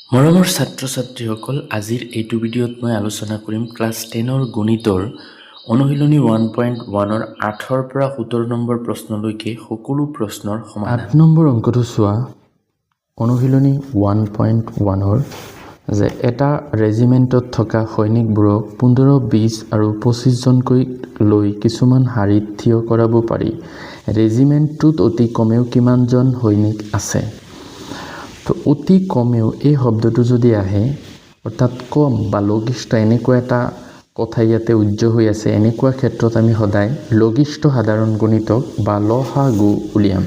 মৰমৰ ছাত্ৰ ছাত্ৰীসকল, আজিৰ এইটো ভিডিঅ'ত মই আলোচনা কৰিম ক্লাছ 10ৰ গণিতৰ অনুশীলনী 1.1ৰ 8ৰ পৰা 17 নম্বৰ প্ৰশ্নলৈকে সকলো প্ৰশ্নৰ সমাধান। 8 নম্বৰ অংকটো চোৱা, অনুশীলনী 1.1ৰ, যে এটা ৰেজিমেণ্টত থকা সৈনিকবোৰক 15, 20 আৰু 25জনকৈ লৈ কিছুমান শাৰীত থিয় কৰাব পাৰি। ৰেজিমেণ্টটোত অতি কমেও কিমানজন সৈনিক আছে? তো অতি কমেও এই শব্দটো যদি আহে, অৰ্থাৎ কম বা লঘিষ্ঠ, এনেকুৱা এটা কথা ইয়াতে উহ্য হৈ আছে। এনেকুৱা ক্ষেত্ৰত আমি সদায় লঘিষ্ঠ সাধাৰণ গুণিতক বা লসাগু উলিয়াম।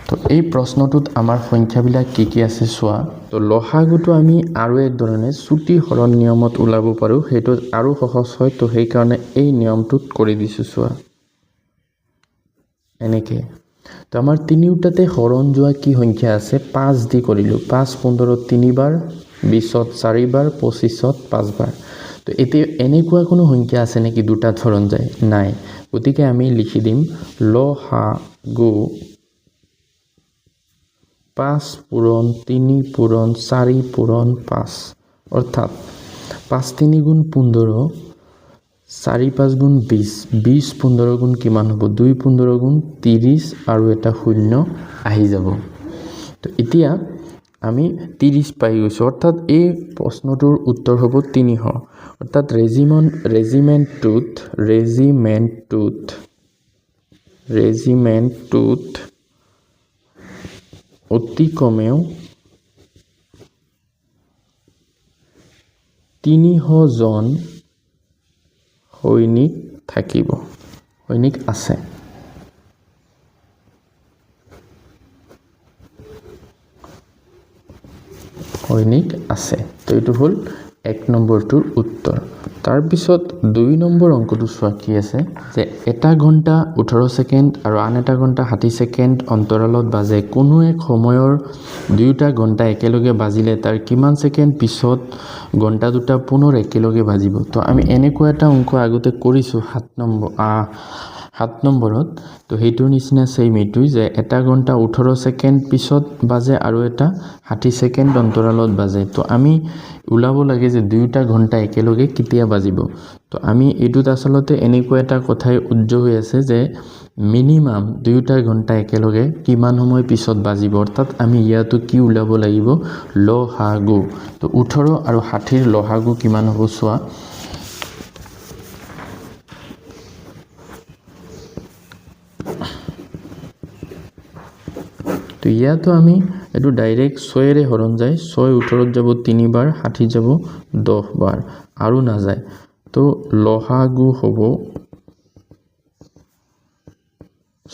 তো এই প্ৰশ্নটোত আমাৰ সংখ্যাবিলাক কি কি আছে চোৱা। তো লসাগুটো আমি আৰু এক ধৰণে চুটি হৰণ নিয়মত ওলাব পাৰোঁ, সেইটো আৰু সহজ হয়। তো সেইকাৰণে এই নিয়মটোত কৰি দিছোঁ, চোৱা এনেকৈ। তো আমাৰ তিনিওটাতে হৰণ যোৱা কি সংখ্যা আছে? 5 দি কৰিলোঁ, 5 15ত তিনিবাৰ, 20ত চাৰিবাৰ, 25ত পাঁচবাৰ। তো এতিয়া এনেকুৱা কোনো সংখ্যা আছে নেকি দুটাত হৰণ যায়? নাই। গতিকে আমি লিখি দিম লসাগু 5 পূৰণ 3 পূৰণ 4 পূৰণ 5, অৰ্থাৎ 5 3 গুণ 15, 4 5 গুণ 20, 20 15 গুণ কিমান হ'ব? 2 15 গুণ 30 আৰু এটা শূন্য আহি যাব। তো এতিয়া আমি 30 পাই গৈছোঁ, অৰ্থাৎ এই প্ৰশ্নটোৰ উত্তৰ হ'ব 300। অৰ্থাৎ ৰেজিমেণ্টটোত অতি কমেও 300জন সৈনিক থাকিব, সৈনিক আছে। সৈনিক আছে। তো এইটো হ'ল 1 নম্বৰটোৰ উত্তৰ। তাৰপিছত 2 নম্বৰ অংকটো চোৱা কি আছে, যে এটা ঘণ্টা 18 ছেকেণ্ড আৰু আন এটা ঘণ্টা 60 ছেকেণ্ড অন্তৰালত বাজে। কোনো এক সময়ৰ দুয়োটা ঘণ্টা একেলগে বাজিলে তাৰ কিমান ছেকেণ্ড পিছত ঘণ্টা দুটা পুনৰ একেলগে বাজিব? তো আমি এনেকুৱা এটা অংক আগতে কৰিছোঁ 7 নম্বৰত। তো সেইটোৰ নিচিনা ছেইম এইটোৱে, যে এটা ঘণ্টা 18 ছেকেণ্ড পিছত বাজে আৰু এটা 60 ছেকেণ্ড অন্তৰালত বাজে। তো আমি ওলাব লাগে যে দুয়োটা ঘণ্টা একেলগে কেতিয়া বাজিব। তো আমি এইটোত আচলতে এনেকুৱা এটা কথাই উহ্য হৈ আছে যে মিনিমাম দুয়োটা ঘণ্টা একেলগে কিমান সময় পিছত বাজিব, অৰ্থাৎ আমি ইয়াতো কি ওলাব লাগিব? লসাগু। তো 18 আৰু 60ৰ লসাগু কিমান হ'ব চোৱা। তো ইয়াতো আমি এইটো ডাইৰেক্ট ছয়েৰে হৰণ যায়, ছয় ওঠৰত যাব তিনিবাৰ, 60 যাব 10 বাৰ, আৰু নাযায়। তো লসাগু হ'ব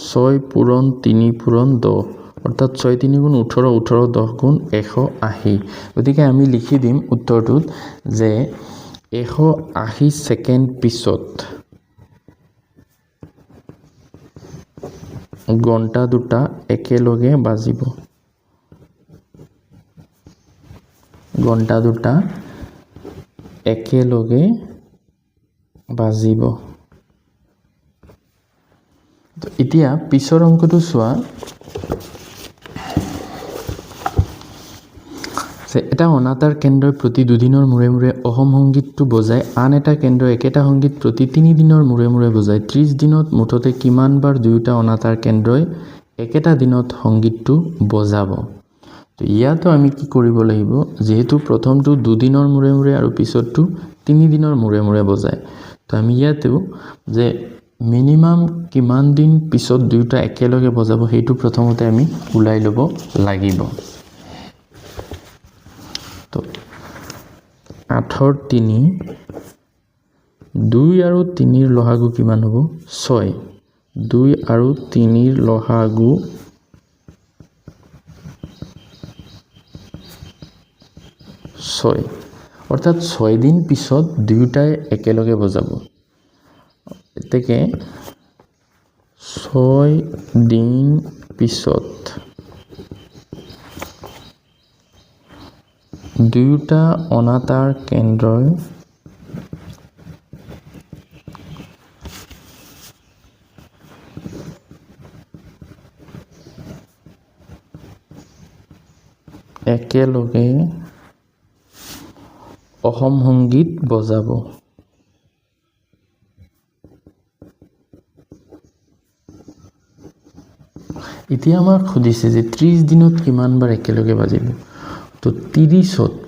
6 পূৰণ 3 পূৰণ 10, অৰ্থাৎ ছয় তিনি গুণ 18, 18 দহ গুণ 180। গতিকে আমি লিখি দিম উত্তৰটোত যে 180 ছেকেণ্ড পিছত ঘণ্টা দুটা একেলগে বাজিব, ঘণ্টা দুটা একেলগে বাজিব। তো এতিয়া পিছৰ অংকটো চোৱা, যে এটা অনাতাঁৰ কেন্দ্ৰই প্ৰতি দুদিনৰ মূৰে মূৰে অসম সংগীতটো বজায়, আন এটা কেন্দ্ৰই একেটা সংগীত প্ৰতি তিনিদিনৰ মূৰে মূৰে বজায়। 30 দিনত মুঠতে কিমানবাৰ দুয়োটা অনাতাঁৰ কেন্দ্ৰই একেটা দিনত সংগীতটো বজাব? তো ইয়াতো আমি কি কৰিব লাগিব? যিহেতু প্ৰথমটো দুদিনৰ মূৰে মূৰে আৰু পিছৰটো তিনিদিনৰ মূৰে মূৰে বজায়, তো আমি ইয়াতেও যে মিনিমাম কিমান দিন পিছত দুয়োটা একেলগে বজাব, সেইটো প্ৰথমতে আমি ওলাই ল'ব লাগিব। তো আঠৰ তিনি, দুই আৰু তিনিৰ লসাগু কিমান হ'ব? 6। দুই আৰু তিনিৰ লসাগু 6, অৰ্থাৎ 6 দিন পিছত দুয়োটাই একেলগে বজাব। এতেকে 6 দিন পিছত দুয়োটা অনাতাঁৰ কেন্দ্ৰই একেলগে অসম সংগীত বজাব। এতিয়া আমাক সুধিছে যে 30 দিনত কিমানবাৰ একেলগে বাজিব। তো 30ত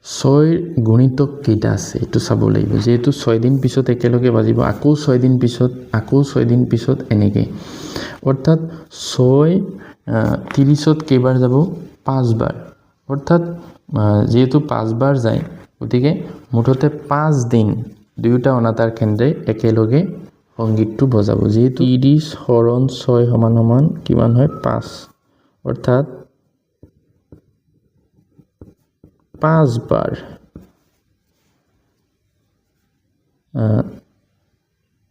6 গুণিতক কেইটা আছে এইটো চাব লাগিব। যিহেতু 6 দিন পিছত একেলগে বাজিব, আকৌ 6 দিন পিছত, আকৌ 6 দিন পিছত, এনেকৈ। অৰ্থাৎ 6 30ত কেইবাৰ যাব? 5বাৰ। অৰ্থাৎ যিহেতু 5বাৰ যায়, গতিকে মুঠতে 5 দিন দুয়োটা অনাতাঁৰ কেন্দ্ৰই একেলগে সংগীতটো বজাব। যিহেতু 30 হৰণ 6 সমান সমান কিমান হয়? 5। অৰ্থাৎ 5বাৰ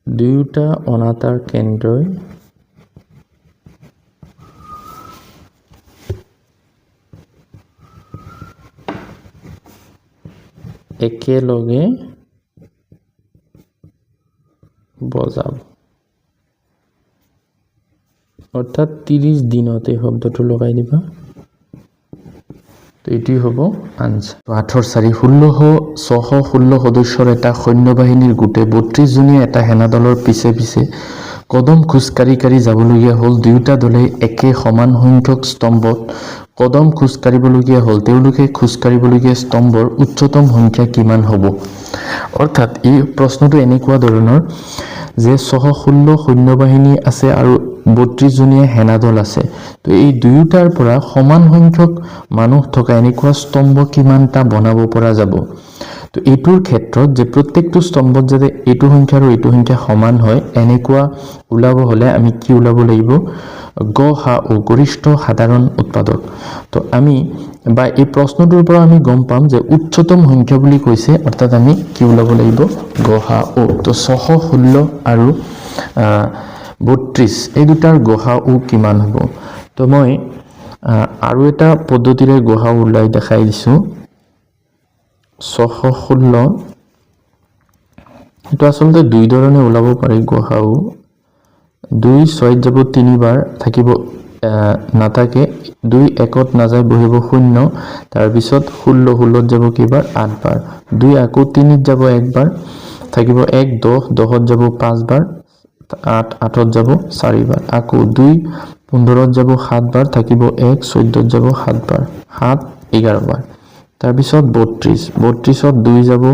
দুয়োটা অনাতাঁৰ কেন্দ্ৰই একেলগে বজাব। অৰ্থাৎ 30 দিনত এই শব্দটো লগাই দিবা। তো এইটোই হ'ব আনচাৰ। 8ৰ 4 616 সদস্যৰ এটা সৈন্যবাহিনীৰ গোটে 32 জনীয়া এটা সেনাদলৰ পিছে পিছে কদম খোজকাঢ়ি কাঢ়ি যাবলগীয়া হ'ল। দুয়োটা দলেই একে সমান সংখ্যক স্তম্ভত কদম খোজকাঢ়িবলগীয়া হ'ল। তেওঁলোকে খোজকাঢ়িবলগীয়া স্তম্ভৰ উচ্চতম সংখ্যা কিমান হ'ব? অৰ্থাৎ এই প্ৰশ্নটো এনেকুৱা ধৰণৰ যে 616 সৈন্যবাহিনী আছে আৰু 32 জনীয়া সেনাদল আছে। তো এই দুয়োটাৰ পৰা সমান সংখ্যক মানুহ থকা এনেকুৱা স্তম্ভ কিমানটা বনাব পৰা যাব? তো এইটোৰ ক্ষেত্ৰত যে প্ৰত্যেকটো স্তম্ভত যাতে এইটো সংখ্যা আৰু এইটো সংখ্যা সমান হয়, এনেকুৱা ওলাব হ'লে আমি কি ওলাব লাগিব? গ সা উ, গৰিষ্ঠ সাধাৰণ উৎপাদক। তো আমি বা এই প্ৰশ্নটোৰ পৰা আমি গম পাম যে উচ্চতম সংখ্যা বুলি কৈছে, অৰ্থাৎ আমি কি ওলাব লাগিব? গ সা উ। তো 616 আৰু 32 এই দুটাৰ গ সা উ কিমান হ'ব? তো মই আৰু এটা পদ্ধতিৰে গ সা উ ওলাই দেখাই দিছোঁ। 616 এইটো আচলতে দুই ধৰণে ওলাব পাৰি। গ সা উ 2 6ত যাব 3বাৰ, থাকিব নাথাকে, 2 1ত নাযায় বহিব 0, তাৰপিছত 16 16ত যাব কেইবাৰ? 8বাৰ। 2 আকৌ 3ত যাব 1বাৰ, থাকিব 1 10, 10ত যাব 5বাৰ, 8 8ত যাব 4বাৰ। আকৌ 2 15ত যাব 7বাৰ, থাকিব 1, 14ত যাব 7বাৰ, 7 11বাৰ। তাৰপিছত 32, 32ত 2 যাব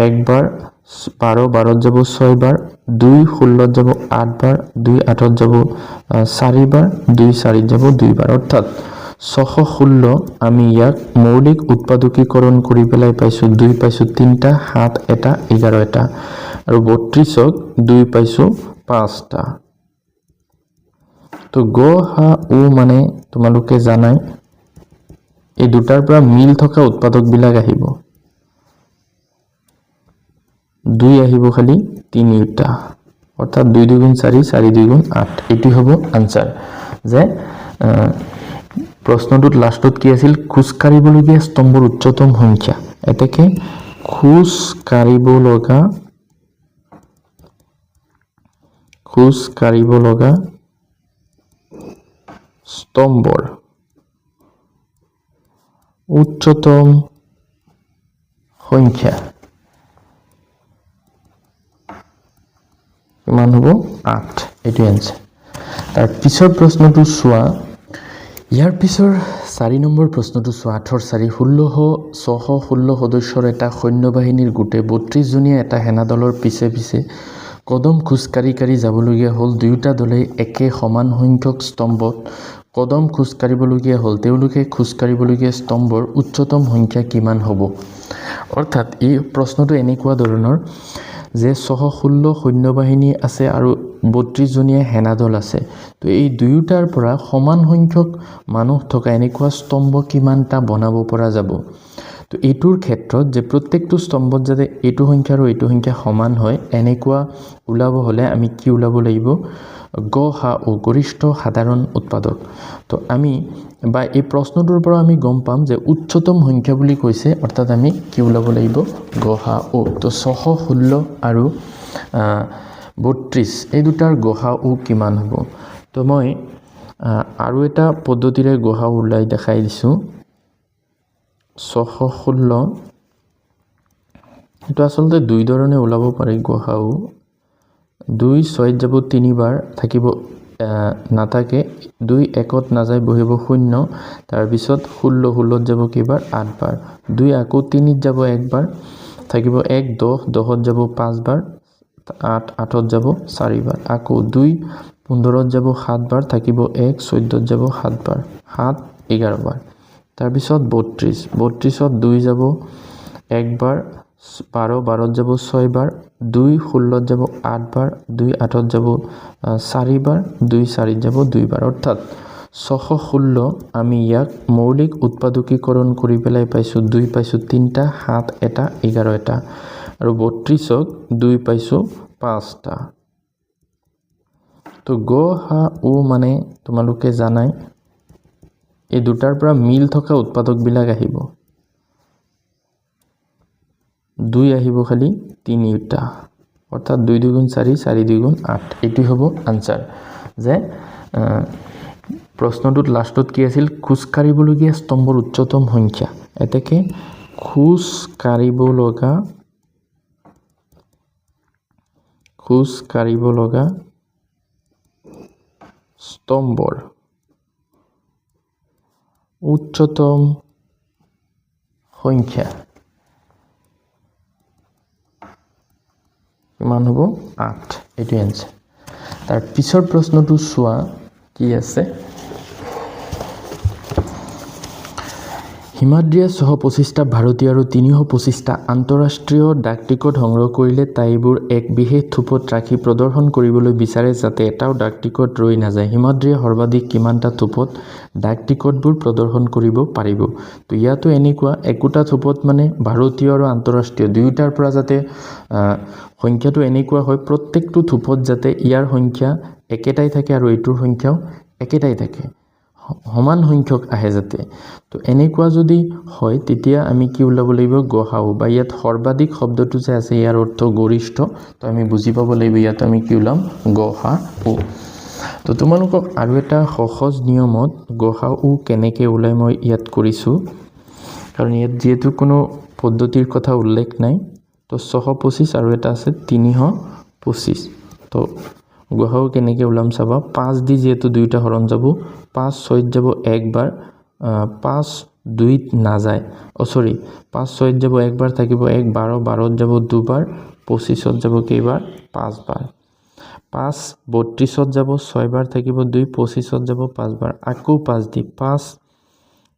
1বাৰ, 12 12ত যাব 6বাৰ, 2 16ত যাব 8বাৰ, 2 8ত যাব 4বাৰ, 2 4ত যাব 2বাৰ। অৰ্থাৎ 616 আমি ইয়াক মৌলিক উৎপাদকীকৰণ কৰি পেলাই পাইছোঁ 2 পাইছোঁ 3টা, 7 এটা, 11 এটা, আৰু 32ক 2 পাইছোঁ 5টা। তো গ সা উ মানে তোমালোকে জানাই এই দুটাৰ পৰা মিল থকা উৎপাদকবিলাক আহিব। 2 আহিব খালি 3টা, অৰ্থাৎ 2 2 গুণ 4, 4 2 গুণ 8। এইটো হ'ব আনচাৰ। যে প্ৰশ্নটোত লাষ্টত কি আছিল? খোজকাঢ়িবলগীয়া স্তম্ভৰ উচ্চতম সংখ্যা। এতেকে খোজকাঢ়িব লগা স্তম্ভৰ উচ্চতম সংখ্যা কিমান হ'ব? 8। এইটোৱে এনচাৰ। তাৰ পিছৰ প্ৰশ্নটো চোৱা। ইয়াৰ পিছৰ 4 নম্বৰ প্ৰশ্নটো চোৱা। 8ৰ 4 616 সদস্যৰ এটা সৈন্যবাহিনীৰ গোটে 32 জনীয়া এটা সেনাদলৰ পিছে পিছে কদম খোজকাঢ়ি কাঢ়ি যাবলগীয়া হ'ল। দুয়োটা দলেই একে সমান সংখ্যক স্তম্ভত কদম খোজকাঢ়িবলগীয়া হ'ল। তেওঁলোকে খোজকাঢ়িবলগীয়া স্তম্ভৰ উচ্চতম সংখ্যা কিমান হ'ব? অৰ্থাৎ এই প্ৰশ্নটো এনেকুৱা ধৰণৰ যে 616 সৈন্যবাহিনী আছে আৰু 32 জনীয়া সেনাদল আছে। তো এই দুয়োটাৰ পৰা সমান সংখ্যক মানুহ থকা এনেকুৱা স্তম্ভ কিমানটা বনাব পৰা যাব? তো এইটোৰ ক্ষেত্ৰত যে প্ৰত্যেকটো স্তম্ভত যাতে এইটো সংখ্যা আৰু এইটো সংখ্যা সমান হয়, এনেকুৱা ওলাব হ'লে আমি কি ওলাব লাগিব? গ সা উ, গৰিষ্ঠ সাধাৰণ উৎপাদক। তো আমি বা এই প্ৰশ্নটোৰ পৰা আমি গম পাম যে উচ্চতম সংখ্যা বুলি কৈছে, অৰ্থাৎ আমি কি ওলাব লাগিব? গ সা উ। তো 616 আৰু 32 এই দুটাৰ গ সা উ কিমান হ'ব? তো মই আৰু এটা পদ্ধতিৰে গ সা উ ওলাই দেখাই দিছোঁ। 616 এইটো আচলতে দুই ধৰণে ওলাব পাৰি। গসাগু 2 6 যাব তিনিবাৰ, থাকিব নাথাকে, 2 1 নাযায়, বহিব 0, তাৰপিছত 16 16 যাব কেইবাৰ? 8বাৰ। 2 আকৌ 3 যাব একবাৰ, থাকিব 1 10, 10 যাব 5বাৰ, 8 8 যাব 4বাৰ। আকৌ 2 15 যাব 7বাৰ, থাকিব 1, 14 যাব 7বাৰ, 7 11বাৰ। তাৰপিছত 32, 32 2 যাব একবাৰ, 12 12 যাব 6বাৰ, 2 16 যাব 8বাৰ, 2 8 যাব 4বাৰ, 2 4 যাব 2বাৰ। অৰ্থাৎ 616 আমি ইয়াক মৌলিক উৎপাদকীকৰণ কৰি পেলাই পাইছোঁ 2 পাইছোঁ 3টা, 7 1, 11 1, আৰু 32ক 2 পাইছোঁ 5টা। তো গ হা উ মানে তোমালোকে জানাই এই দুটাৰ পৰা মিল থকা উৎপাদকবিলাক আহিব। 2 আহিব খালি 3টা, অৰ্থাৎ 2 2 গুণ 4, 4 2 গুণ 8। এইটোৱে হ'ব আনচাৰ। যে প্ৰশ্নটোত লাষ্টত কি আছিল? খোজকাঢ়িবলগীয়া স্তম্ভৰ উচ্চতম সংখ্যা। এতেকে খোজকাঢ়িব লগা স্তম্ভৰ উচ্চতম সংখ্যা কিমান হ'ব? 8। এইটোৱে এনচাৰ। তাৰ পিছৰ প্ৰশ্নটো চোৱা কি আছে। হিমাদ্ৰীয়ে 625টা ভাৰতীয় আৰু 325টা আন্তঃৰাষ্ট্ৰীয় ডাকটিকট সংগ্ৰহ কৰিলে। তাই এইবোৰ এক বিশেষ থোপত ৰাখি প্ৰদৰ্শন কৰিবলৈ বিচাৰে যাতে এটাও ডাকটিকট ৰৈ নাযায়। হিমাদ্ৰীয়ে সৰ্বাধিক কিমানটা থোপত ডাকটিকটবোৰ প্ৰদৰ্শন কৰিব পাৰিব? তো ইয়াতো এনেকুৱা একোটা থোপত মানে ভাৰতীয় আৰু আন্তঃৰাষ্ট্ৰীয় দুয়োটাৰ পৰা যাতে সংখ্যাটো এনেকুৱা হয়, প্ৰত্যেকটো থোপত যাতে ইয়াৰ সংখ্যা একেটাই থাকে আৰু এইটোৰ সংখ্যাও একেটাই থাকে, সমান সংখ্যক আহে যাতে। তো এনেকুৱা যদি হয় তেতিয়া আমি কি ওলাব লাগিব? গসাগু, বা ইয়াত সৰ্বাধিক শব্দটো যে আছে ইয়াৰ অৰ্থ গৰিষ্ঠ, তো আমি বুজি পাব লাগিব ইয়াত আমি কি ওলাম? গসাগু। তো তোমালোকক আৰু এটা সহজ নিয়মত গসাগু কেনেকৈ ওলাই মই ইয়াত কৰিছোঁ, কাৰণ ইয়াত যিহেতু কোনো পদ্ধতিৰ কথা উল্লেখ নাই। তো 625 আৰু এটা আছে 325। তো গসাগু কেনেকৈ ওলাম চাবা, 5 দি যিহেতু দুয়োটা হৰণ যাব, 5 6 যাব একবাৰ, 5 2 নাযায়, অ' চৰি 5 6 যাব একবাৰ, থাকিব 1, 12 12 যাব দুবাৰ, 25 যাব কেইবাৰ? 5বাৰ। 5 32 যাব 6বাৰ, থাকিব 2, 25 যাব 5বাৰ, আকৌ 5 দি 5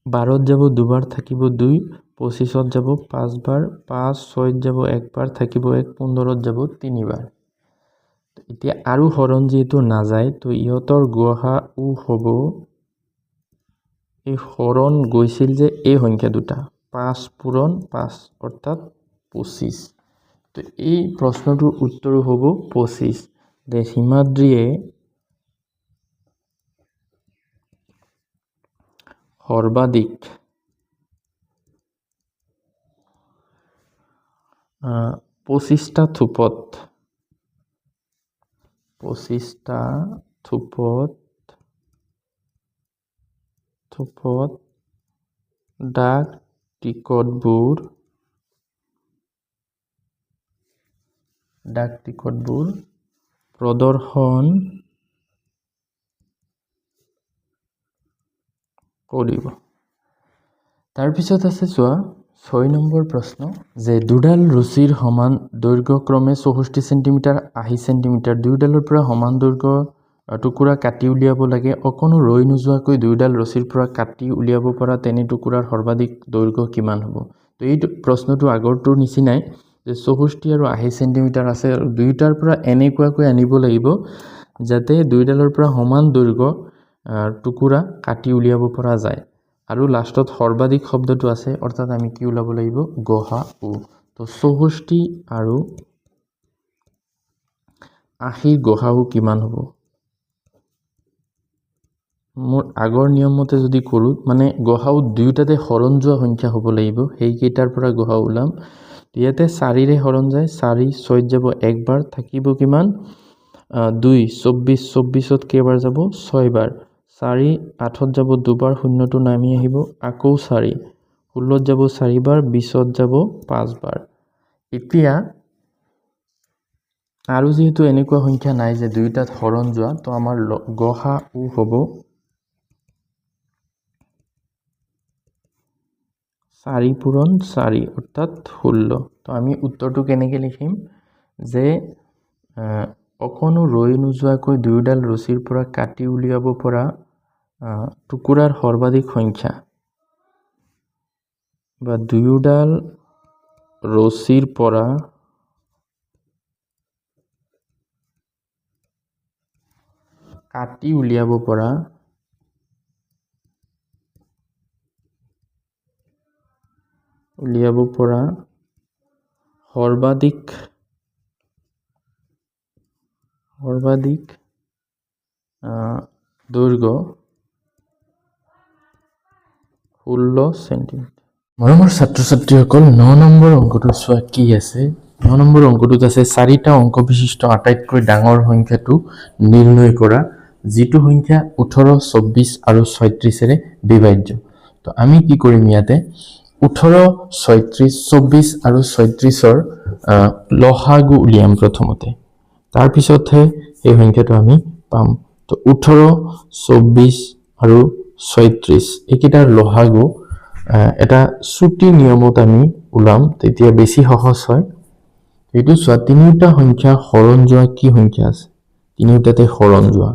12 যাব দুবাৰ, থাকিব 2, 25 যাব 5বাৰ, 5 6 যাব একবাৰ, থাকিব 1, 15 যাব 3বাৰ। এতিয়া আৰু হৰণ যিহেতু নাযায়, তো ইহঁতৰ গসাগু হ'ব এই হৰণ গৈছিল যে এই সংখ্যা দুটা, 5 পূৰণ 5 অৰ্থাৎ 25। তো এই প্ৰশ্নটোৰ উত্তৰো হ'ব 25। যে হিমাদ্ৰীয়ে সৰ্বাধিক 25টা থোপত 25টা থোপত থোপত ডাক টিকটবোৰ প্ৰদৰ্শন কৰিব। তাৰপিছত আছে চোৱা 6 নম্বৰ প্ৰশ্ন, যে দুডাল ৰছীৰ সমান দৈৰ্ঘ্য ক্ৰমে 64 চেণ্টিমিটাৰ 80 চেণ্টিমিটাৰ, দুয়োডালৰ পৰা সমান দৈৰ্ঘ্য টুকুৰা কাটি উলিয়াব লাগে। অকণো ৰৈ নোযোৱাকৈ দুয়োডাল ৰছীৰ পৰা কাটি উলিয়াব পৰা তেনে টুকুৰাৰ সৰ্বাধিক দৈৰ্ঘ্য কিমান হ'ব? তো এই প্ৰশ্নটো আগৰটোৰ নিচিনাই, যে 64 আৰু 80 চেণ্টিমিটাৰ আছে আৰু দুয়োটাৰ পৰা এনেকুৱাকৈ আনিব লাগিব যাতে দুয়োডালৰ পৰা সমান দৈৰ্ঘ্য টুকুৰা কাটি উলিয়াব পৰা যায়। আৰু লাষ্টত সৰ্বাধিক শব্দটো আছে, অৰ্থাৎ আমি কি ওলাব লাগিব? গসাগু। তো 64 আৰু 80 গসাগু কিমান হ'ব? মোৰ আগৰ নিয়ম মতে যদি কৰোঁ, মানে গসাগু দুয়োটাতে হৰণ যোৱা সংখ্যা হ'ব লাগিব, সেইকেইটাৰ পৰা গসাগু ওলাম। ইয়াতে 4ৰে হৰণ যায়, 4 6 যাব একবাৰ, থাকিব কিমান? 2, 24, 24ত কেইবাৰ যাব? 6বাৰ। 4 8ত যাব দুবাৰ, শূন্যটো নামি আহিব, আকৌ 4, 16ত যাব 4বাৰ, 20ত যাব 5বাৰ। এতিয়া আৰু যিহেতু এনেকুৱা সংখ্যা নাই যে দুয়োটাত হৰণ যোৱা, তো আমাৰ গসাগু হ'ব 4 পূৰণ 4 অৰ্থাৎ 16। তো আমি উত্তৰটো কেনেকৈ লিখিম যে অকণো ৰৈ নোযোৱাকৈ দুয়োডাল ৰছীৰ পৰা কাটি উলিয়াব পৰা টুকুৰাৰ সৰ্বাধিক সংখ্যা বা দুয়োডাল ৰছীৰ পৰা কাটি উলিয়াব পৰা সৰ্বাধিক দৈৰ্ঘ্য 16 চেণ্টিমিটাৰ। মৰমৰ ছাত্ৰ ছাত্ৰীসকল, 9 নম্বৰ অংকটো চোৱা কি আছে। 9 নম্বৰ অংকটোত আছে 4টা অংক বিশিষ্ট আটাইতকৈ ডাঙৰ সংখ্যাটো নিৰ্ণয় কৰা, যিটো সংখ্যা 18, 24 আৰু 36ৰে বিভাজ্য। তো আমি কি কৰিম, ইয়াতে 18, 36, 24 আৰু 36ৰ লসাগু উলিয়াম প্ৰথমতে, তাৰপিছতহে সেই সংখ্যাটো আমি পাম। তো 18, 24 আৰু 36 এইকেইটাৰ লসাগু এটা চুটি নিয়মত আমি ওলাম, তেতিয়া বেছি সহজ হয়। এইটো চোৱা, তিনিওটা সংখ্যা হৰণ যোৱা কি সংখ্যা আছে, তিনিওটাতে হৰণ যোৱা।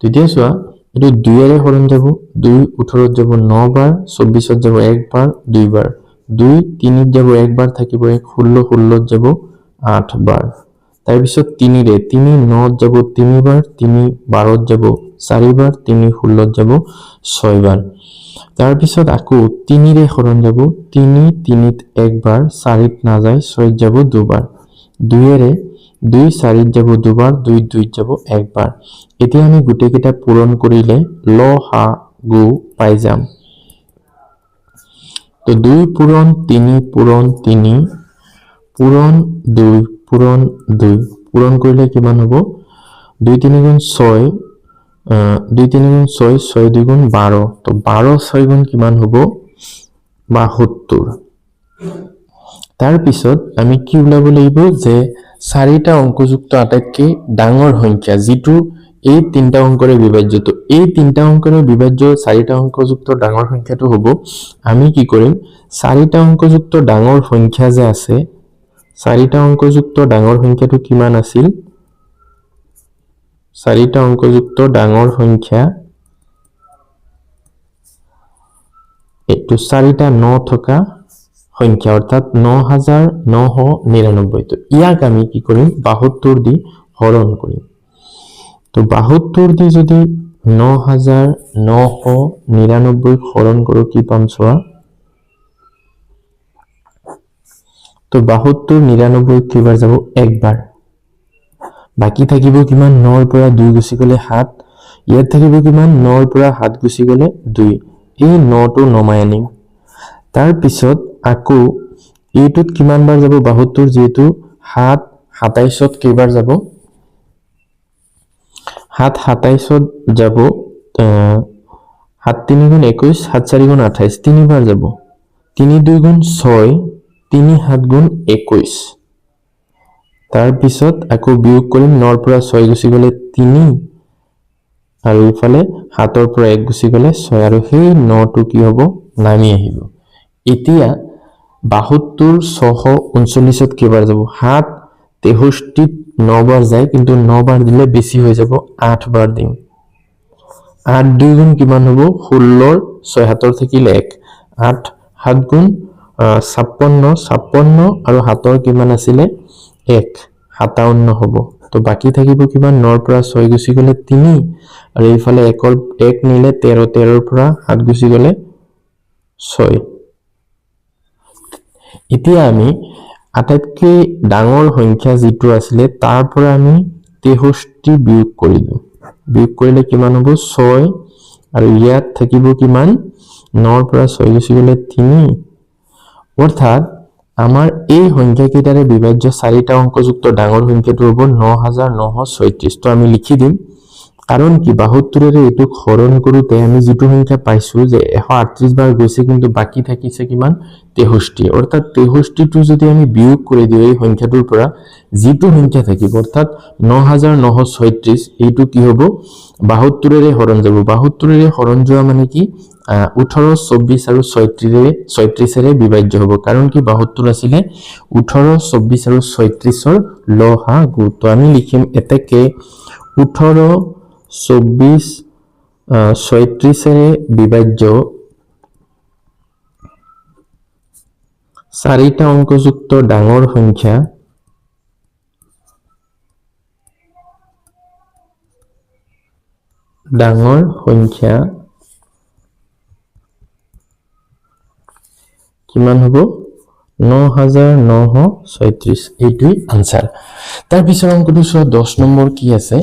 তেতিয়া চোৱা, এইটো 2ৰে হৰণ যাব, 2 18ত যাব 9 বাৰ, 24ত যাব 1 বাৰ, 2 বাৰ, 2 3ত যাব 1 বাৰ থাকিব 1, 16 16ত যাব 8 বাৰ। তাৰপিছত 3ৰে 3 9ত যাব 3 বাৰ, 3 12ত যাব 4 বাৰ, 3 16ত যাব 6 বাৰ। তাৰপিছত আকৌ 3ৰে হৰণ যাব, 3 3ত 1 বাৰ, 4ত নাযায়, 6ত যাব 2 বাৰ, 2ৰে 2 4ত যাব 2 বাৰ, 2 2ত যাব 1 বাৰ। এতিয়া আমি গোটেইকেইটা পূৰণ কৰিলে লসাগু পাই যাম। তো 2 পূৰণ 3 পূৰণ 3 পূৰণ 2 পূৰণ 2 পূৰণ কৰিলে কিমান হ'ব, 2 3 গুণ 6, 2 3 গুণ 6, 6 2 গুণ 12। তো 12 6 গুণ কিমান হ'ব, 72। তাৰপিছত আমি কি ওলাব লাগিব যে 4টা অংকযুক্ত আটাইতকৈ ডাঙৰ সংখ্যা যিটো এই 3টা অংকৰে বিভাজ্য। তো এই 3টা অংকৰে বিভাজ্য 4টা অংকযুক্ত ডাঙৰ সংখ্যাটো হ'ব, আমি কি কৰিম, 4টা অংকযুক্ত ডাঙৰ সংখ্যা যে আছে, 4টা অংকযুক্ত ডাঙৰ সংখ্যাটো কিমান আছিল, 4টা অংকযুক্ত ডাঙৰ সংখ্যা এইটো 4টা 9 থকা সংখ্যা, অৰ্থাৎ 9999। তো ইয়াক আমি কি কৰিম, 72 দি হৰণ কৰিম। তো 72 দি যদি 9999 হৰণ কৰোঁ কি পাম চোৱা, তো 72 99 কেইবাৰ যাব, একবাৰ। বাকী থাকিব কিমান, 9ৰ পৰা 2 গুচি গ'লে 7, ইয়াত থাকিব কিমান, 9ৰ পৰা 7 গুচি গ'লে 2, এই 9টো নমাই আনিম। তাৰপিছত আকৌ এইটোত কিমান বাৰ যাব, 72 যিহেতু 7 27ত কেইবাৰ যাব, 7 27ত যাব, 7 3 গুণ 21, 7 4 গুণ 28, তিনিবাৰ যাব, 3 2 গুণ 6, 3 7 গুণ 21। তাৰপিছত আকৌ বিয়োগ কৰিম, 9ৰ পৰা 6 গুচি গ'লে 3, আৰু ইফালে 7ৰ পৰা 1 গুচি গ'লে 6, আৰু সেই 9টো কি হ'ব, নামি আহিব। এতিয়া 72 639ত কেইবাৰ যাব, 7 63ত 9 বাৰ যায়, কিন্তু 9 বাৰ দিলে বেছি হৈ যাব, 8 বাৰ দিম। 8 2 গুণ কিমান হ'ব, 16ৰ 6 7ৰ থাকিলে 1, 8 7 গুণ 56, 56 আৰু 7ৰ কিমান আছিলে 1, 57 হ'ব। তো বাকী থাকিব কিমান, 9ৰ পৰা 6 গুচি গ'লে 3, আৰু এইফালে 1ৰ 1 নিলে 13, 13ৰ পৰা 7 গুচি গ'লে 6। এতিয়া আমি আটাইতকৈ ডাঙৰ সংখ্যা যিটো আছিলে তাৰ পৰা আমি 63 বিয়োগ কৰি দিওঁ। বিয়োগ কৰিলে কিমান হ'ব, 6, আৰু ইয়াত থাকিব কিমান, 9ৰ পৰা 6 গুচি গ'লে 3। অৰ্থাৎ আমাৰ এই সংখ্যাকেইটাৰে বিভাজ্য 4টা অংকযুক্ত ডাঙৰ সংখ্যাটো হ'ব 9936। তো আমি লিখি দিম কাৰণ কি, 72ৰে এইটোক হৰণ কৰোঁতে আমি যিটো সংখ্যা পাইছোঁ যে 138 বাৰ গৈছে, কিন্তু বাকী থাকিছে কিমান? 63। অৰ্থাৎ 63টো যদি আমি বিয়োগ কৰি দিওঁ এই সংখ্যাটোৰ পৰা, যিটো সংখ্যা থাকিব, অৰ্থাৎ 9936, এইটো কি হ'ব? 72ৰে হৰণ যাব। 72ৰে হৰণ যোৱা মানে কি? 18, 24 আৰু 36ৰে বিভাজ্য হ'ব। কাৰণ কি, 72 আছিলে 18, 24 আৰু 36ৰ লসাগু। তো আমি লিখিম এতেকে 18, 24, 36ৰে বিভাজ্য চাৰিটা অংকযুক্ত ডাঙৰ সংখ্যা কিমান হ'ব? 9936। এইটোৱেই আনচাৰ। তাৰ পিছৰ অংকটো চোৱা, 10 নম্বৰ কি আছে?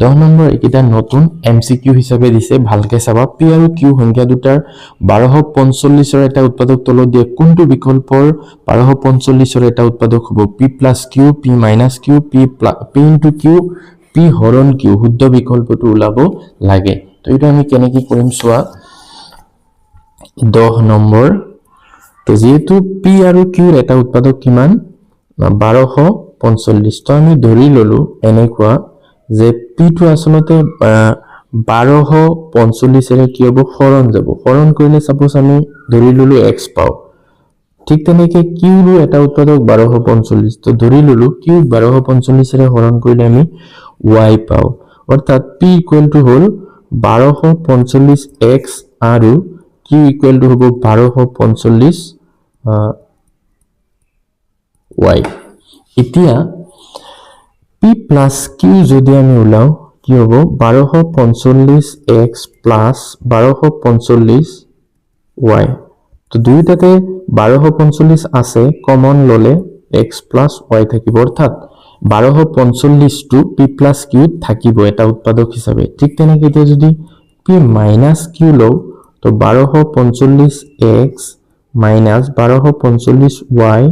10 নম্বৰ এইকেইটা নতুন MCQ হিচাপে দিছে, ভালকে চাবা। পি আৰু কিউ সংখ্যা দুটাৰ 1245ৰ এটা উৎপাদক তলত দিয়ে কোনটো বিকল্পৰ 1245ৰ এটা উৎপাদক হ'ব? P plus Q, P minus Q, P into Q, P হৰণ কিউ। শুদ্ধ বিকল্পটো ওলাব লাগে। তো এইটো আমি কেনেকে কৰিম চোৱা, 10 নম্বৰ। তো যিহেতু পি আৰু কিউৰ এটা উৎপাদক কিমান? 1245। তো আমি ধৰি ললো এনেকুৱা যে পিটো আচলতে 1245ৰে কি হ'ব? হৰণ যাব। হৰণ কৰিলে চাপ'জ আমি ধৰি ললো এক্স পাওঁ। ঠিক তেনেকে কিউৰো এটা উৎপাদক 1245। তো ধৰি ললো কিউ 1245ৰে হৰণ কৰিলে আমি ৱাই পাওঁ। অৰ্থাৎ পি ইকুৱেল টু হ'ল 1245 এক্স আৰু কিউ ইকুৱেল টু হ'ব 1245 ৱাই। এতিয়া পি প্লাছ কিউ যদি আমি ওলাওঁ কি হ'ব? 1245 এক্স প্লাছ 1245 ৱাই। তো দুয়োটাতে 1245 আছে, কমন ল'লে এক্স প্লাছ ৱাই থাকিব। অৰ্থাৎ 1245টো পি প্লাছ কিউত থাকিব এটা উৎপাদক হিচাপে। ঠিক তেনেকে এতিয়া যদি পি মাইনাছ কিউ লওঁ, তো 1245 এক্স মাইনাছ 1245 ৱাই,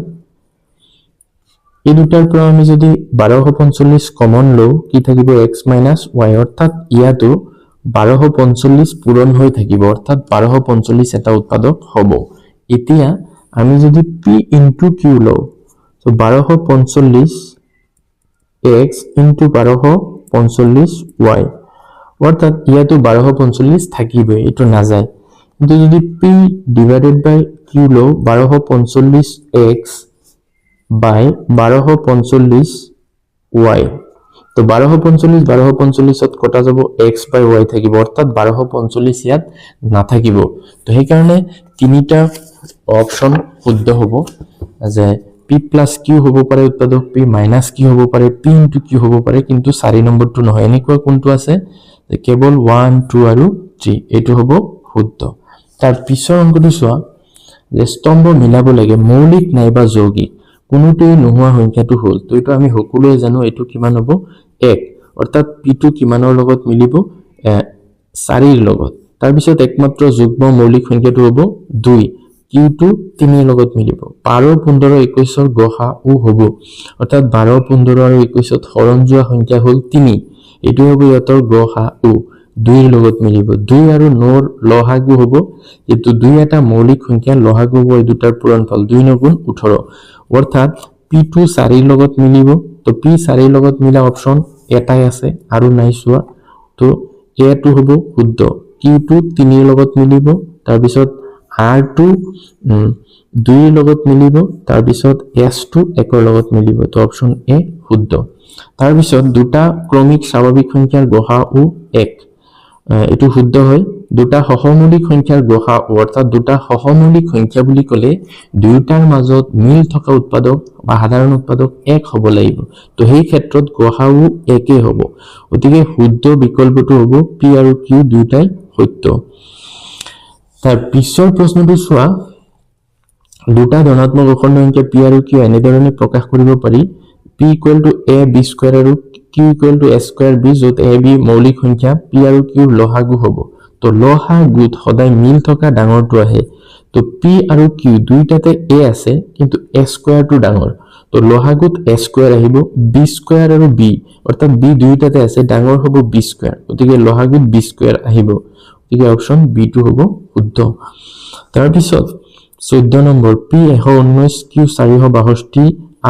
এই দুটাৰ পৰা আমি যদি 1245 কমন লওঁ কি থাকিব? X minus Y. অৰ্থাৎ ইয়াতো 1245 পূৰণ হৈ থাকিব, অৰ্থাৎ 1245 এটা উৎপাদক হ'ব। এতিয়া আমি যদি পি ইনটু কিউ লওঁ, তো 1245 এক্স ইনটু 1245 ৱাই, অৰ্থাৎ ইয়াতো 1245 থাকিবই, এইটো নাযায়। কিন্তু যদি পি ডিভাইডেড বাই কিউ লওঁ, 1245 এক্স বাই 1245 ৱাই, তো 1245 1245ত কটা যাব, এক্স বাই ৱাই থাকিব, অৰ্থাৎ 1245 ইয়াত নাথাকিব। তো সেইকাৰণে তিনিটা অপশ্যন শুদ্ধ হ'ব যে পি প্লাছ কিউ হ'ব পাৰে উৎপাদক, পি মাইনাছ কিউ হ'ব পাৰে, পি ইনটু কিউ হ'ব পাৰে, কিন্তু 4 নম্বৰটো নহয়। এনেকুৱা কোনটো আছে যে কেৱল 1, 2 আৰু 3, এইটো হ'ব শুদ্ধ। তাৰ পিছৰ অংকটো চোৱা যে স্তম্ভ মিলাব লাগে, মৌলিক নাইবা যৌগিক কোনোটোৱেই নোহোৱা সংখ্যাটো হ'ল। তো এইটো আমি সকলোৱে জানো, এইটো কিমান হ'ব? 1। অৰ্থাৎ পিটো কিমানৰ লগত মিলিব? 4ৰ লগত। তাৰপিছত একমাত্ৰ যুগ্ম মৌলিক সংখ্যাটো হ'ব 2, কিউটো 3ৰ লগত মিলিব। 12, 15, 21ৰ গসাউ হ'ব, অৰ্থাৎ 12, 15 আৰু 21ত হৰণ যোৱা সংখ্যা হ'ল 3, এইটো হ'ব ইহঁতৰ গসাউ, 2ৰ লগত মিলিব। 2 আৰু 9ৰ লসাগু হ'ব, যিটো 2 এটা মৌলিক সংখ্যা, লসাগু হ'ব এই দুটাৰ পূৰণফল 2 নগুণ 18, অৰ্থাৎ পিটো 4ৰ লগত মিলিব। তো পি 4ৰ লগত মিলা অপশ্যন এটাই আছে আৰু নাই চোৱা, তো এটো হ'ব শুদ্ধ। কিউটো 3ৰ লগত মিলিব, তাৰপিছত আৰটো 2ৰ লগত মিলিব, তাৰপিছত এছটো 1ৰ লগত মিলিব, তো অপশ্যন এ শুদ্ধ। তাৰপিছত দুটা ক্ৰমিক স্বাভাৱিক সংখ্যাৰ গসাউ 1, এইটো শুদ্ধ হয়। দুটা সহমৌলিক সংখ্যাৰ গসাউ, অৰ্থাৎ দুটা সহমৌলিক সংখ্যা বুলি ক'লে দুয়োটাৰ মাজত মিল থকা উৎপাদক বা সাধাৰণ উৎপাদক 1 হ'ব লাগিব, তো সেই ক্ষেত্ৰত গসাউ একেই হ'ব। গতিকে শুদ্ধ বিকল্পটো হ'ব পি আৰু কিউ দুয়োটাই সত্য। তাৰ পিছৰ প্ৰশ্নটো চোৱা, দুটা ধনাত্মক অখণ্ড সংখ্যা পি আৰু কিউ এনেধৰণে প্ৰকাশ কৰিব পাৰি, P equal to A B square আৰু Q equal to A square B, য'ত এ বি মৌলিক সংখ্যা, পি আৰু কিউৰ লসাগু হ'ব। তো লসাগুত সদায় মিল থকা ডাঙৰটো আহে, তো পি আৰু কিউ দুয়োটাতে এ আছে, কিন্তু এ স্কোৱাৰটো ডাঙৰ, তো তো লসাগুত এ স্কুৱেৰ আহিব, বি স্কুৱেৰ আৰু বি, অৰ্থাৎ বি দুয়োটাতে আছে, ডাঙৰ হ'ব বি স্কুৱেৰ, গতিকে লসাগুত বি স্কুৱেৰ আহিব। গতিকে অপশ্যন বিটো হ'ব শুদ্ধ। তাৰপিছত 14 নম্বৰ, পি 119, কিউ 462,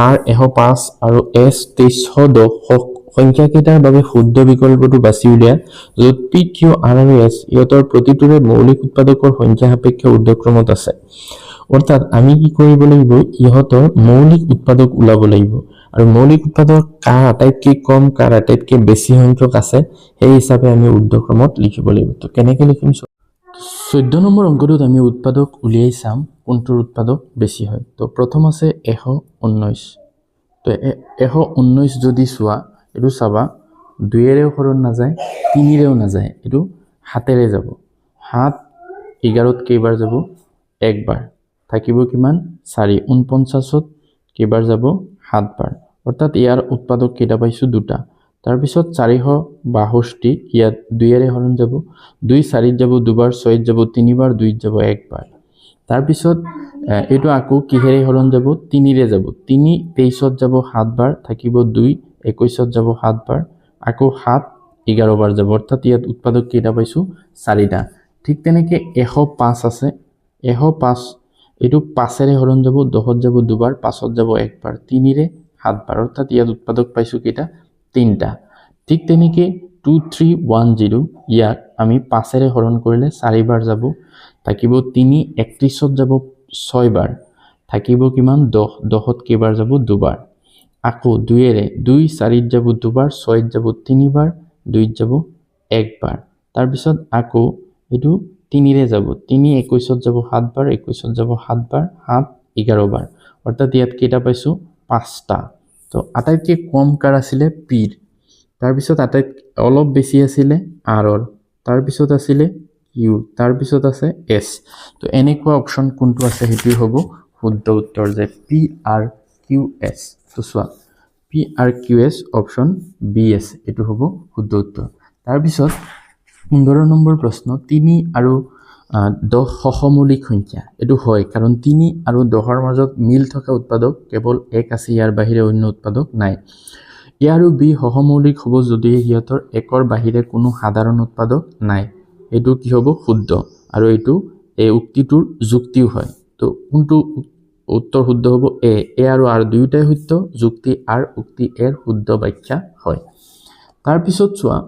আৰ 105 আৰু এছ 2310 সংখ্যাকেইটাৰ বাবে শুদ্ধ বিকল্পটো বাছি উলিওৱা, য'ত পি, কিউ, আৰ আৰু এছ ইহঁতৰ প্ৰতিটোৰে মৌলিক উৎপাদকৰ সংখ্যা সাপেক্ষে ঊৰ্ধক্ৰমত আছে। অৰ্থাৎ আমি কি কৰিব লাগিব? ইহঁতৰ মৌলিক উৎপাদক ওলাব লাগিব আৰু মৌলিক উৎপাদক কাৰ আটাইতকৈ কম, কাৰ আটাইতকৈ বেছি সংখ্যক আছে, সেই হিচাপে আমি ঊৰ্ধক্ৰমত লিখিব লাগিব। তো কেনেকৈ লিখিম? 14 নম্বৰ অংকটোত আমি উৎপাদক উলিয়াই চাম কোনটোৰ উৎপাদক বেছি হয়। তো প্ৰথম আছে 119। তো 119 যদি চোৱা, এইটো চাবা, দুয়েৰেও হৰণ নাযায়, তিনিৰেও নাযায়, এইটো সাতেৰে যাব। সাত 11ত কেইবাৰ যাব? একবাৰ। থাকিব কিমান? চাৰি। 49ত কেইবাৰ যাব? সাতবাৰ। অৰ্থাৎ ইয়াৰ উৎপাদক কেইটা পাইছোঁ? দুটা। তাৰপিছত 462, ইয়াত দুয়েৰে হৰণ যাব। দুই চাৰিত যাব দুবাৰ, ছয়ত যাব তিনিবাৰ, দুইত যাব একবাৰ। তাৰপিছত এইটো আকৌ কিহেৰে হৰণ যাব? তিনিৰে যাব। তিনি 23ত যাব সাতবাৰ, থাকিব দুই। 21ত যাব সাতবাৰ, আকৌ সাত 11 বাৰ যাব। অৰ্থাৎ ইয়াত উৎপাদক কেইটা পাইছোঁ? চাৰিটা। ঠিক তেনেকৈ 105 আছে। 105, এইটো পাঁচেৰে হৰণ যাব। 10ত যাব দুবাৰ, পাঁচত যাব একবাৰ, তিনিৰে সাতবাৰ। অৰ্থাৎ ইয়াত উৎপাদক পাইছোঁ কেইটা? তিনিটা। ঠিক তেনেকৈ 2310, ইয়াক আমি পাঁচেৰে হৰণ কৰিলে চাৰিবাৰ যাব, থাকিব তিনি। 31ত যাব ছয়বাৰ, থাকিব কিমান? 10। 10ত কেইবাৰ যাব? দুবাৰ। আকৌ দুয়েৰে, দুই চাৰিত যাব দুবাৰ, ছয়ত যাব তিনিবাৰ, দুইত যাব একবাৰ। তাৰপিছত আকৌ এইটো তিনিৰে যাব। তিনি 21ত যাব সাতবাৰ, 21ত যাব সাতবাৰ, সাত 11 বাৰ। অৰ্থাৎ ইয়াত কেইটা পাইছোঁ? পাঁচটা। তো আটাইতকৈ কম কাৰ আছিলে? পিৰ। তাৰপিছত আটাইত অলপ বেছি আছিলে আৰৰ, তাৰপিছত আছিলে কিউৰ, তাৰপিছত আছে এছ। তো এনেকুৱা অপশ্যন কোনটো আছে, সেইটোৱে হ'ব শুদ্ধ উত্তৰ যে পি, আৰ, কিউ, এছ। তো চোৱা, P, R, Q, S, option B আছে, এইটো হ'ব শুদ্ধ উত্তৰ। তাৰপিছত 15 নম্বৰ প্ৰশ্ন, তিনি আৰু 10 সহমৌলিক সংখ্যা। এইটো হয়, কাৰণ তিনি আৰু 10ৰ মাজত মিল থকা উৎপাদক কেৱল এক আছে, ইয়াৰ বাহিৰে অন্য উৎপাদক নাই। এ আৰু বি সহমৌলিক হ'ব যদিহে সিহঁতৰ একৰ বাহিৰে কোনো সাধাৰণ উৎপাদক নাই। এইটো কি হ'ব? শুদ্ধ। আৰু এইটো এই উক্তিটোৰ যুক্তিও হয়। তো কোনটো উত্তৰ শুদ্ধ হ'ব? এ। এ আৰু আৰ দুয়োটাই সত্য, যুক্তি আৰ উক্তি এৰ শুদ্ধ ব্যাখ্যা হয়। তাৰপিছত চোৱা,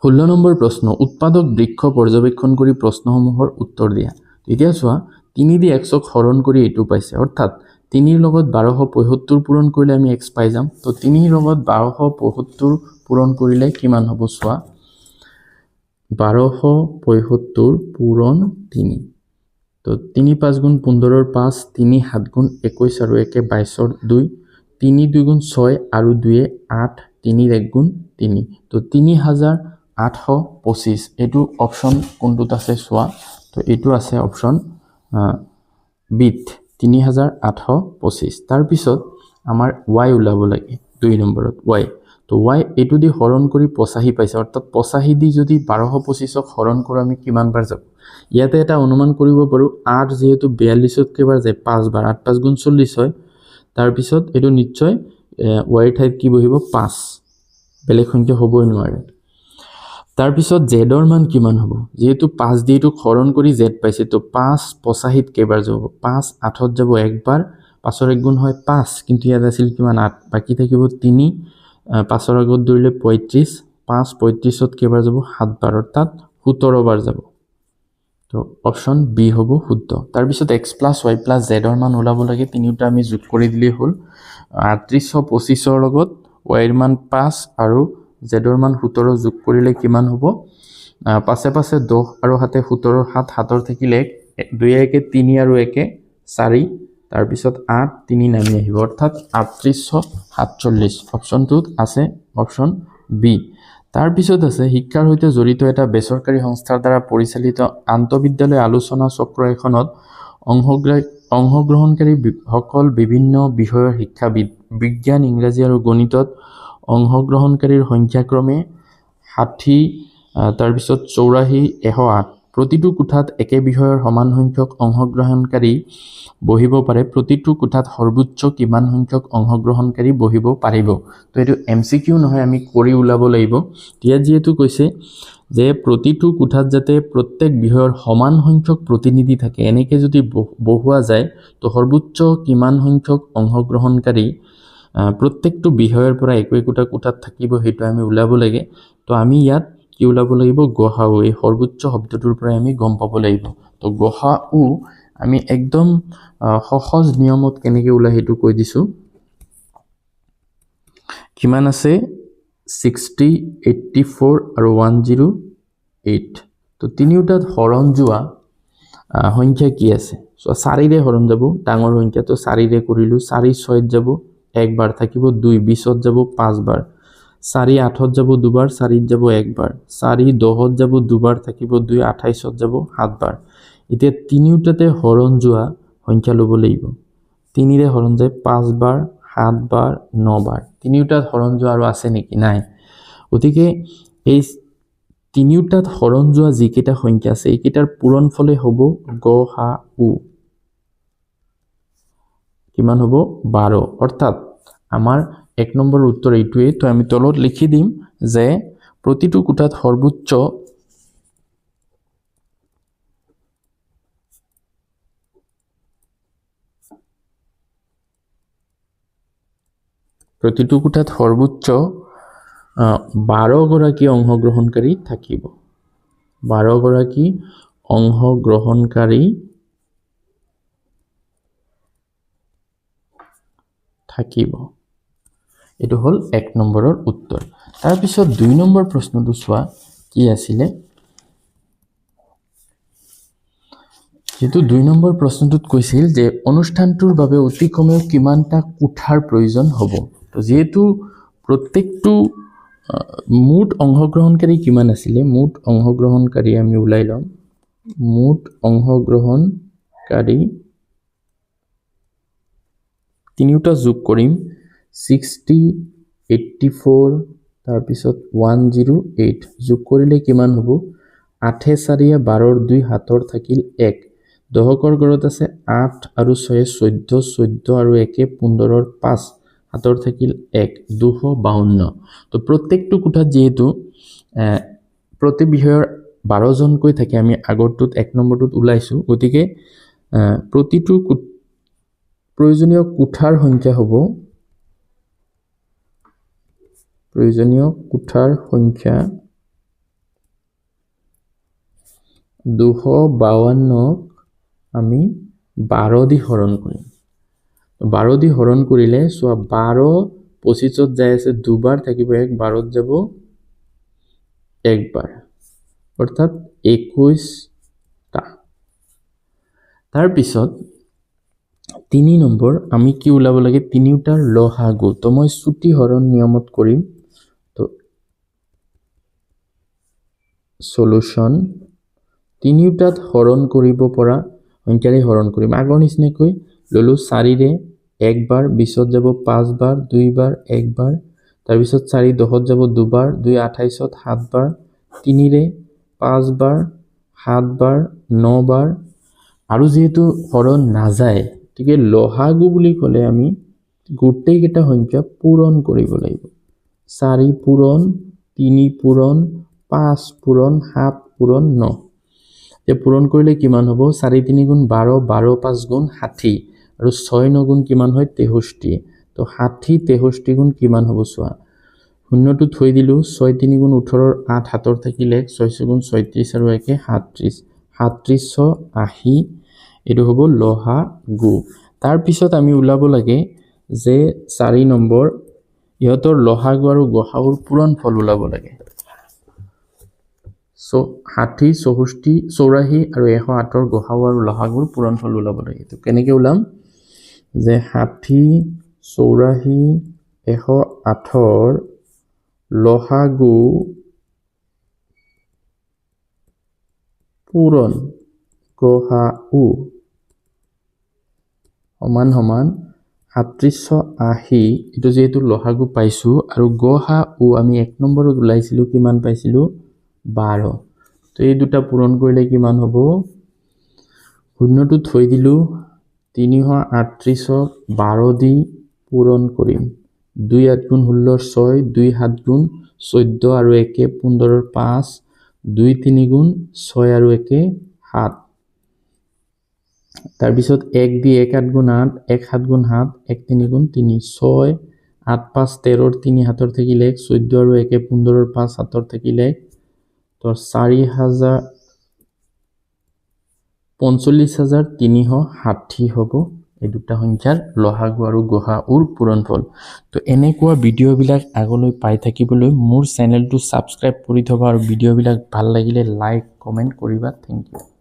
16 নম্বৰ প্ৰশ্ন, উৎপাদক বৃক্ষ পৰ্যবেক্ষণ কৰি প্ৰশ্নসমূহৰ উত্তৰ দিয়া। এতিয়া চোৱা, তিনি দি এক্সক হৰণ কৰি এইটো পাইছে। অৰ্থাৎ তিনিৰ লগত 1275 পূৰণ কৰিলে আমি এক্স পাই যাম। তো তিনিৰ লগত 1275 পূৰণ কৰিলে কিমান হ'ব চোৱা। 1275 পূৰণ তিনি। তো তিনি পাঁচ গুণ 15ৰ পাঁচ, তিনি সাত গুণ 21 আৰু একে 22ৰ দুই, তিনি দুই গুণ ছয় আৰু দুয়ে আঠ, তিনিৰ এক গুণ তিনি। তো 3825। এইটো অপশ্যন কোনটোত আছে চোৱা। তো এইটো আছে অপশ্যন বিত, 3825। তাৰপিছত আমাৰ ৱাই ওলাব লাগে 2 নম্বৰত, ৱাই। তো ৱাই এইটো দি হৰণ কৰি 85 পাইছে। অৰ্থাৎ 85 দি যদি 1225ক হৰণ কৰোঁ আমি কিমান বাৰ যাব? ইয়াতে এটা অনুমান কৰিব পাৰোঁ, আঠ যিহেতু 42ত কেইবাৰ যায়? পাঁচবাৰ। আঠ পাঁচ গুণ 40 হয়। তাৰপিছত এইটো নিশ্চয় ৱাইৰ ঠাইত কি বহিব? পাঁচ। বেলেগ সংখ্যা হ'বই নোৱাৰে। তাৰপিছত জেডৰ মান কিমান হ'ব? যিহেতু পাঁচ দি এইটোক হৰণ কৰি জেড পাইছে, তো পাঁচ 85ত কেইবাৰ যাব? পাঁচ আঠত যাব একবাৰ, পাঁচৰ এক গুণ হয় পাঁচ, কিন্তু ইয়াত আছিল কিমান? আঠ। বাকী থাকিব তিনি। পাঁচৰ আগত ধৰিলে 35। পাঁচ 35ত কেইবাৰ যাব? সাতবাৰ, অৰ্থাৎ 17 বাৰ যাব। তো অপশ্যন বি হ'ব শুদ্ধ। তাৰপিছত এক্স প্লাছ ৱাই প্লাছ জেডৰ মান ওলাব লাগে। তিনিওটা আমি যোগ কৰি দিলেই হ'ল। 3825ৰ লগত ৱাইৰ মান পাঁচ আৰু জেডৰ মান 17 যোগ কৰিলে কিমান হ'ব? পাঁচে পাঁচে 10 আৰু সাতে 17, সাত, সাতৰ থাকিলে এক, দুয়ে একে তিনি আৰু একে চাৰি, তাৰপিছত আঠ, তিনি নামি আহিব। অৰ্থাৎ 3847 অপশ্যনটোত আছে অপশ্যন বি। তাৰপিছত আছে, শিক্ষাৰ সৈতে জড়িত এটা বেচৰকাৰী সংস্থাৰ দ্বাৰা পৰিচালিত আন্তঃবিদ্যালয় আলোচনা চক্ৰ এখনত অংশগ্ৰহণকাৰী সকল বিভিন্ন বিষয়ৰ শিক্ষাবিদ। বিজ্ঞান, ইংৰাজী আৰু গণিতত অংশগ্ৰহণকাৰীৰ সংখ্যাক্ৰমে 60, তাৰপিছত 84, 108। প্ৰতিটো কোঠাত একে বিষয়ৰ সমান সংখ্যক অংশগ্ৰহণকাৰী বহিব পাৰে, প্ৰতিটো কোঠাত সৰ্বোচ্চ কিমান সংখ্যক অংশগ্ৰহণকাৰী বহিব পাৰিব? তো এইটো MCQ নহয়, আমি কৰি ওলাব লাগিব। ইয়াত যিহেতু কৈছে যে প্ৰতিটো কোঠাত যাতে প্ৰত্যেক বিষয়ৰ সমান সংখ্যক প্ৰতিনিধি থাকে, এনেকৈ যদি বহুৱা যায় তো সৰ্বোচ্চ কিমান সংখ্যক অংশগ্ৰহণকাৰী প্ৰত্যেকটো বিষয়ৰ পৰা একো একোটা কোঠাত থাকিব সেইটো আমি ওলাব লাগে। তো আমি ইয়াত কি ওলাব লাগিব? গসাউ। এই সৰ্বোচ্চ শব্দটোৰ পৰাই আমি গম পাব লাগিব। তো গসাউ আমি একদম সহজ নিয়মত কেনেকৈ ওলাই সেইটো কৈ দিছোঁ। কিমান আছে? 60, 84 আৰু 108। তো তিনিওটাত হৰণ যোৱা সংখ্যা কি আছে? চাৰিৰে হৰণ যাব, ডাঙৰ সংখ্যা, তো চাৰিৰে কৰিলোঁ। 4 6ত যাব একবাৰ, থাকিব 2, 20ত যাব পাঁচবাৰ, 4 8ত যাব দুবাৰ, 4ত যাব একবাৰ, 4 10ত যাব দুবাৰ, থাকিব 2, 28ত যাব সাতবাৰ। এতিয়া তিনিওটাতে হৰণ যোৱা সংখ্যা ল'ব লাগিব। তিনিৰে হৰণ যায় পাঁচবাৰ, সাতবাৰ, নবাৰ। তিনিওটাত হৰণ যোৱা আৰু আছে নেকি? নাই। গতিকে এই তিনিওটাত হৰণ যোৱা যিকেইটা সংখ্যা আছে এইকেইটাৰ পূৰণফলে হ'ব গ সা উ। কিমান হ'ব? 12। অৰ্থাৎ আমাৰ 1 নম্বৰ উত্তৰ এইটোৱেই। তো আমি তলত লিখি দিম যে প্ৰতিটো কোঠাত সৰ্বোচ্চ 12 গৰাকী অংশগ্ৰহণকাৰী থাকিব। 12 গৰাকী অংশগ্ৰহণকাৰী থাকিব। এইটো হ'ল 1 নম্বৰৰ উত্তৰ। তাৰপিছত 2 নম্বৰ প্ৰশ্নটো চোৱা কি আছিলে। যিটো 2 নম্বৰ প্ৰশ্নটোত কৈছিল যে অনুষ্ঠানটোৰ বাবে অতি কমেও কিমানটা কোঠাৰ প্ৰয়োজন হ'ব। তো যিহেতু প্ৰত্যেকটো মুঠ অংশগ্ৰহণকাৰী কিমান আছিলে, মুঠ অংশগ্ৰহণকাৰী আমি ওলাই ল'ম। মুঠ অংশগ্ৰহণকাৰী তিনিওটা যোগ কৰিম, 60, 84 তাৰপিছত 108 যোগ কৰিলে কিমান হ'ব? 8 4 12 2 7 থাকিল 1, দহকৰ ঘৰত আছে 8 আৰু 6 14, 14 আৰু 1 15 5, 7 থাকিল 1, 252। তো প্ৰত্যেকটো কোঠাত যিহেতু প্ৰতি বিষয়ৰ 12 জনকৈ থাকে, আমি আগৰটোত 1 নম্বৰটোত ওলাইছোঁ। গতিকে প্ৰতিটো প্ৰয়োজনীয় কোঠাৰ সংখ্যা হ'ব, প্ৰয়োজনীয় কোঠাৰ সংখ্যা 252 আমি 12 দি হৰণ কৰিম। 12 দি হৰণ কৰিলে চোৱা 12 25ত যাই আছে দুবাৰ, থাকিব 1, 12ত যাব একবাৰ, অৰ্থাৎ 21টা। তাৰপিছত 3 নম্বৰ আমি কি ওলাব লাগে? তিনিওটাৰ লসাগু। তো মই চুটি হৰণ নিয়মত কৰিম। তো সলিউশন তিনিওটাত হৰণ কৰিব পৰা সংখ্যাৰে হৰণ কৰিম। আগৰ নিচিনাকৈ ল'লোঁ 4ৰে একবাৰ, 20ত যাব পাঁচবাৰ, দুইবাৰ, একবাৰ, তাৰপিছত 4 10ত যাব দুবাৰ, 2 28ত সাতবাৰ, 3ৰে পাঁচবাৰ, সাতবাৰ, নবাৰ। আৰু যিহেতু হৰণ নাযায়, গতিকে লসাগু বুলি ক'লে আমি গোটেইকেইটা সংখ্যা পূৰণ কৰিব লাগিব। 4 পূৰণ 3 পূৰণ 5 পূৰণ 7 পূৰণ 9। এতিয়া পূৰণ কৰিলে কিমান হ'ব? 4 3 গুণ 12, 12 5 গুণ 60, আৰু 6 9 গুণ কিমান হয়? 63। তো 60 63 গুণ কিমান হ'ব চোৱা, শূন্যটো থৈ দিলোঁ, 6 3 গুণ 18 8, 7 থাকিল 1, 6 6 গুণ 36 আৰু 1 37, 37 6 80, এইটো হ'ব লসাগু। তাৰপিছত আমি ওলাব লাগে যে 4 নম্বৰ ইহঁতৰ লসাগু আৰু গসাগুৰ পূৰণফল ওলাব লাগে। 60, 64, 84 আৰু 108ৰ গসাগু আৰু লসাগুৰ পূৰণফল ওলাব লাগে। তো কেনেকৈ ওলাম? যে 60, 84, 108ৰ লসাগু পূৰণ গসাউ সমান সমান 3780, এইটো যিহেতু লসাগু পাইছোঁ, আৰু গসাউ আমি 1 নম্বৰত ওলাইছিলোঁ কিমান পাইছিলোঁ? 12। তো এই দুটা পূৰণ কৰিলে কিমান হ'ব? শূন্যটো থৈ দিলোঁ। 338ক 12 দি পূৰণ কৰিম। 2 8 গুণ 16ৰ 6, 2 7 গুণ 14 আৰু একে 15ৰ 5, 2 3 গুণ 6 আৰু একে 7। তাৰপিছত 1 দি 1 8 গুণ 8, 1 7 গুণ 7, 1 3 গুণ 3, 6 8 5 13ৰ 3 হাতৰ থাকিল 1, 14 আৰু একে 15ৰ 5 হাতৰ থাকিল 1। তো 4,045,360 হ'ব এই দুটা সংখ্যাৰ লসাগু আৰু গসাউৰ পূৰণফল। তো এনেকুৱা ভিডিঅ'বিলাক আগলৈ পাই থাকিবলৈ মোৰ চেনেলটো ছাবস্ক্ৰাইব কৰি থ'বা আৰু ভিডিঅ'বিলাক ভাল লাগিলে লাইক, কমেণ্ট কৰিবা। Thank you.